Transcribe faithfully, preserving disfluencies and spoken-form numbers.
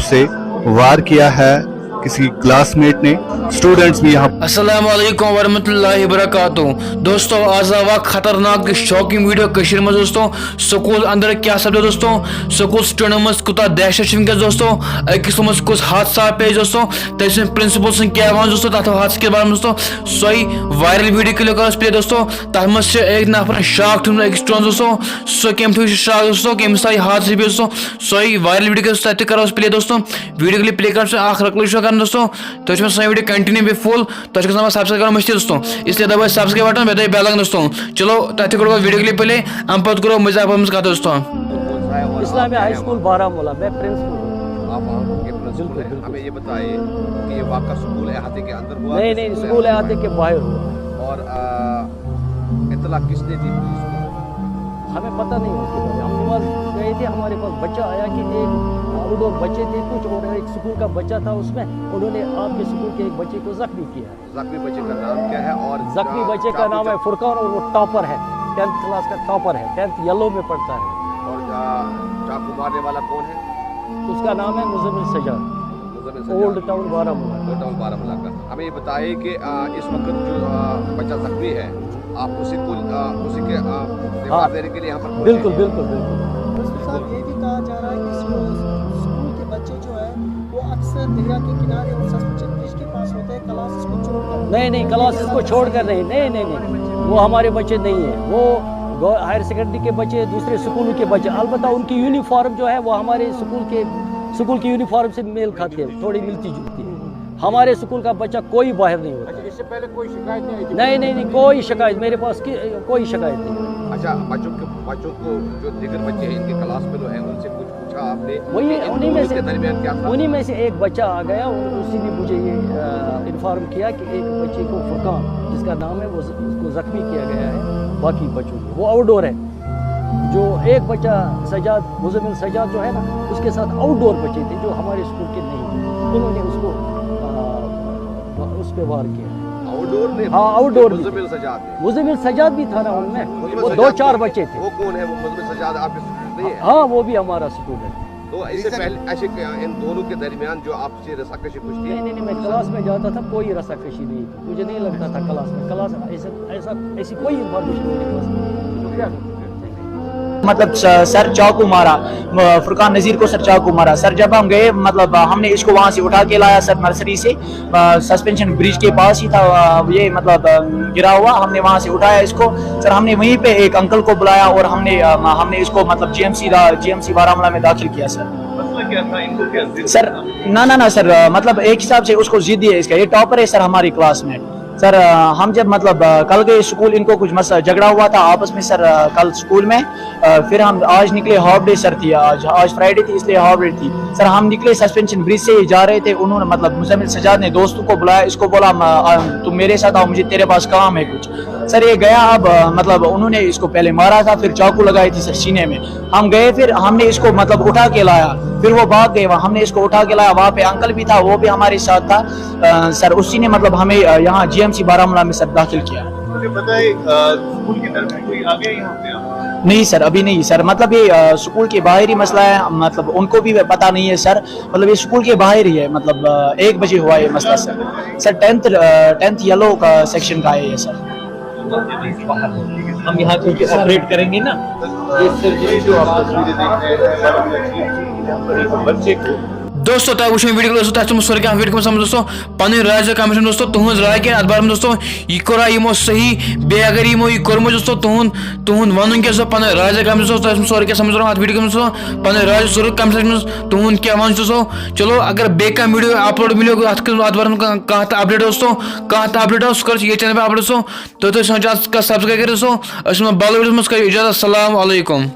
से वार किया है किसी क्लासमेट ने। स्टूडेंट्स भी यहाँ السلام علیکم ورحمۃ اللہ وبرکاتہ۔ دوستو، آز آو اکھ خطرناک تہٕ شاکنگ ویڈیو کٔشیٖرِ منٛز دوستو۔ سکوٗل اندر کیٛاہ سپدیو دوستو؟ سکوٗل سٹوڈنٹن منٛز کوٗتاہ دہشت چھُ وٕنکیٚس دوستو؟ أکِس منٛز کُس حادثہ پیٚیہِ دوستو؟ تٔمۍ سٕنٛدۍ پرنسپل سٕنٛدۍ کیٛاہ وَنان دوستو؟ تَتھ حادثہٕ کِس بارس منٛز دوستو، سۄے وائرل ویڈیو کلک کرو أسۍ پلے دوستو۔ تَتھ منٛز چھِ أکۍ نفرن شاک تھوٚمُت أکِس سٹوڈنٹس دوستو۔ سُہ کَمہِ تھرو چھُ شاک دوستو؟ کَمہِ ساتہٕ یہِ حادثہٕ پیٚیہِ دوستو؟ سۄے وائرل ویڈیو کلک تَتہِ تہِ کرو أسۍ پلے دوستو۔ ویڈیو کلک پلے کران چھُ اکھ رکلو چھُ کران دوستو۔ تُہۍ چھِو سٲنۍ ویڈیو کنٹینیو بیٚیہِ فل۔ تۄہہِ چھُ گژھان سبسکرائب کرُن مٔشتٕے دوستو، اس لیے دبٲیِو سبسکرائب بٹن، بیٚیہِ دبٲیِو بیل آیکن دوستو۔ چلو، تۄہہِ تہِ کوٚروٕ ویڈیو کلپ پلے، اَمہِ پتہٕ کرو مزید اَتھ منٛز کتھ دوستو۔ اسلامیہ ہائی اسکول بارہ مولہ، میں پرنسپل ہوں۔ آپ وہاں کے پرنسپل بالکل، ہیں۔ بالکل۔ ہمیں یہ بتائیے کہ یہ واقعہ سکول احاطے کے اندر ہوا نہیں، کہ نہیں، سکول سکول احاطے احاطے کے باہر ہوا۔ اور، آ، اطلاع کس نے دی پولیس کو؟ ہمیں پتہ نہیں اس کے بارے میں۔ ہم نماز گئے تھے، ہمارے پاس بچہ آیا کہ ایک آؤٹ ڈور بچے تھے کچھ اور ایک سکول کا بچہ تھا، اس میں انہوں نے آپ کے سکول کے ایک بچے کو زخمی کیا ہے۔ زخمی بچے کا نام کیا ہے؟ اور زخمی کیا، بچے کیا کا نام کچھ ہے فرقان اور وہ ٹاپر ہے، ٹینتھ کلاس کا ٹاپر ہے، ٹینتھ یلو میں پڑھتا ہے۔ اور، آ، چاقو مارنے والا کون ہے؟ اس کا نام ہے مزمل سجاد، مزمل سجاد۔ اولڈ ٹاؤن بارہ مولہ۔ اولڈ ٹاؤن بارہ مولہ کا۔ ہمیں یہ بتائیے کہ، آ، اس وقت جو، آ، بچہ زخمی ہے، آپ اسی کو، آ، اسی کے، آ، دینے کے لیے یہاں پر پہنچے بالکل، ہیں؟ بالکل، بالکل۔ دوستو صاحب، یہ بھی کہا جا رہا ہے کہ اسکول، اسکول کے بچے جو ہے، وہ اکثر دریا کے کنارے اور سسپینشن برج کے پاس ہوتے ہیں، کلاسز کو چھوڑ کر۔ نہیں، نہیں، کلاسز کو چھوڑ کر نہیں، نہیں، نہیں، نہیں، وہ ہمارے بچے نہیں ہیں، وہ گو-، ہائر سیکنڈری کے بچے، دوسرے اسکولوں کے بچے، البتہ ان کی یونیفارم جو ہے، وہ ہمارے اسکول کے، اسکول کی یونیفارم سے میل کھاتی ہے، تھوڑی ملتی جلتی ہے۔ ہمارے اسکول کا بچہ کوئی باہر نہیں ہوتا ہے۔ اچھا، اس سے پہلے کوئی شکایت نہیں آئی تھی؟ نہیں، نہیں، نہیں، کوئی شکایت، میرے پاس کی، کوئی شکایت نہیں۔ اچھا، بچوں کے، بچوں کو جو دیگر بچے ہیں، ان کے کلاس فیلو ہیں، ان سے کچھ پوچھا آپ نے وہی کہ ان انہیں میں دونوں سے، کے درمیان کیا تھا؟ انہیں میں سے ایک بچہ آ گیا اور اسی نے مجھے یہ، آ، انفارم کیا کہ ایک بچے کو فرقان، جس کا نام ہے، وہ ز-، اس کو زخمی کیا گیا ہے، باقی بچوں کو، وہ آؤٹ ڈور ہے۔ جو ایک بچہ سجاد، مزمل سجاد جو ہے نا، اس کے ساتھ آؤٹ ڈور بچے تھے جو ہمارے اسکول کے نہیں تھے، انہوں نے اس کو، آ، اس پہ وار کیا۔ آؤٹ ڈور نے؟ ہاں، آؤٹ ڈور بھی۔ مزمل سجاد نے؟ مزمل سجاد بھی تھا نا ان میں، مزمل وہ سجاد دو چار کون ہے؟ بچے تھے۔ وہ کون ہے؟ وہ مزمل سجاد آپ کے اسٹوڈنٹ نہیں ہے؟ ہاں، وہ بھی ہمارا اسٹوڈنٹ ہے۔ تو اس سے پہلے ایسے کیا ان دونوں کے درمیان جو آپ سے رسا کشی کچھ تھی؟ نہیں، نہیں، نہیں، میں کلاس میں جاتا تھا، کوئی رسا کشی نہیں تھی، مجھے نہیں لگتا تھا کلاس میں، کلاس ایسا، ایسا، ایسی کوئی انفارمیشن میرے پاس نہیں۔ مطلب، س-، سر چاقو مارا، م-، فرقان نذیر کو سر چاقو مارا۔ سر، جب ہم گئے، مطلب، ہم نے اس کو وہاں سے اٹھا کے لایا سر نرسری سے، آ، سسپینشن برج کے پاس ہی تھا، آ، یہ مطلب، آ، گرا ہوا۔ ہم نے وہاں سے اٹھایا اس کو سر، ہم نے وہیں پہ ایک انکل کو بلایا اور ہم نے، آ، ہم نے اس کو مطلب جی ایم سی دا-، جی ایم سی بارہ مولہ میں داخل کیا سر۔ مسئلہ کیا تھا؟ ان کو کیا ضد سر، تھا؟ نہ، نہ، نہ سر، آ، مطلب ایک حساب سے اس کو ضد ہی ہے اس کا، یہ ٹاپر ہے سر ہماری کلاس میں۔ سر، آ، ہم جب مطلب، آ، کل گئے اسکول، ان کو کچھ مسئلہ جھگڑا ہوا تھا آپس میں سر، آ، کل اسکول میں۔ آ، پھر ہم آج نکلے، ہاف ڈے سر تھی آج، آج فرائیڈے تھی اس لیے ہاف ڈے تھی سر۔ ہم نکلے سسپینشن برج سے ہی جا رہے تھے، انہوں نے مطلب مزمل سجاد نے دوستوں کو بلایا، اس کو بولا، "م-، آ، تم میرے ساتھ آؤ، مجھے تیرے پاس کام ہے کچھ۔" سر، یہ گیا اب، آ، مطلب انہوں نے اس کو پہلے مارا تھا، پھر چاقو لگائی تھی سر سینے میں۔ ہم گئے، پھر ہم نے اس کو مطلب اٹھا کے لایا، پھر وہ بھاگ گئے وہاں، ہم نے اس کو اٹھا کے لایا، وہاں پہ انکل بھی تھا، وہ بھی ہمارے ساتھ تھا۔ آ، سر، اسی نے مطلب ہمیں، آ، یہاں جی ایم سی بارہ مولہ میں سر داخل کیا۔ مجھے پتا ہے، آ، اسکول کی طرف سے کوئی آ گیا یہاں پہ آپ؟ نہیں سر، ابھی نہیں سر، مطلب یہ، آ، اسکول کے باہر ہی مسئلہ ہے، مطلب ان کو بھی پتا نہیں ہے سر، مطلب یہ اسکول کے باہر ہی ہے، مطلب، آ، ایک بجے ہوا یہ مسئلہ سر۔ سر، ٹینتھ، آ، ٹینتھ یلو کا سیکشن کا ہے یہ سر۔ ہم یہاں کیونکہ آپریٹ کریں گے نا، یہ سرجری جو آپ تصویریں دیکھ رہے ہیں، بچے کو دوستو، تۄہہِ وٕچھو ویڈیو دوستو، تۄہہِ چھُو سورُے کینٛہہ ویڈیو سمجھ دوستو، پنٕنۍ راے چھِ کمنٹس منٛز دوستو، تُہٕنٛز راے کیٛاہ اَتھ بارس منٛز دوستو، یہِ کوٚرا یِمو صحیح، بیٚیہِ اگر یِمو یہِ کوٚرمُت دوستو، تُہُنٛد، تُہُنٛد وَنُن کیٛاہ چھُ، پنٕنۍ راے چھِ کمنٹس منٛز، تۄہہِ چھُو سورُے کینٛہہ سمجھ تران اَتھ ویڈیو منٛز دوستو، پنٕنۍ راے چھِ ضروٗر کمنٹس منٛز، تُہُنٛد کیٛاہ وَنُن چھُ دوستو۔ چلو، اگر بیٚیہِ کانٛہہ ویڈیو اپلوڈ مِلیو اَتھ، اَتھ بارس منٛز کانٛہہ، کانٛہہ تہِ اپڈیٹ دوستو، کانٛہہ تہِ اپڈیٹ اوس، سُہ کَرو أسۍ ییٚتھۍ چینل پٮ۪ٹھ اپلوڈ دوستو، تُہۍ تھٲیِو سون چینل سبسکرایب کٔرِتھ دوستو، أسۍ یِمو باقٕے ویڈیوَس منٛز، کٔرِو اجازت، السلام علیکم۔